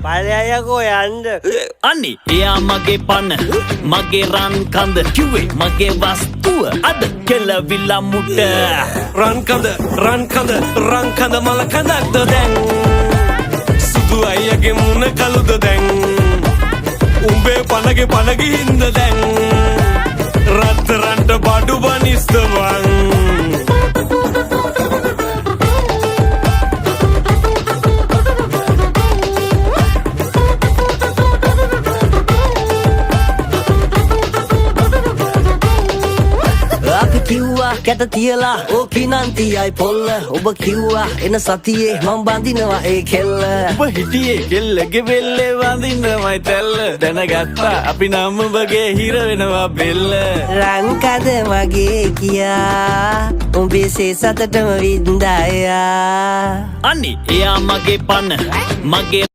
ඵලයයකෝ යන්න. අනේ එයා මගේ පණ, මගේ රන් කඳ කිව්වේ මගේ වස්තුව අද කෙලවිලා මුට. රන් කඳ, රන් කඳ, රන් කඳ මල කඳක්ද දැන්? සුදු අයියගේ මුණ කළුද දැන්? උඹේ පණගේ පණ ගිහින්ද දැන්? රත්තරන්ට බඩු බනිස්ද බං? අපි කිව්වා කැට තියලා ඕකි නම් තියයි පොල්ල. ඔබ කිව්වා එන සතියේ මං බඳිනවා ඒ කෙල්ල. ඔබ හිටියේ කෙල්ලගේ බෙල්ලේ වඳින්නමයි තැල්ල. දැනගත්තා අපි නම් උඹගේ හිර වෙනවා බෙල්ල. රන් කඳ මගේ කියා උඹේ සේ සතටම වින්දායා. අනේ එයා මගේ පණ, මගේ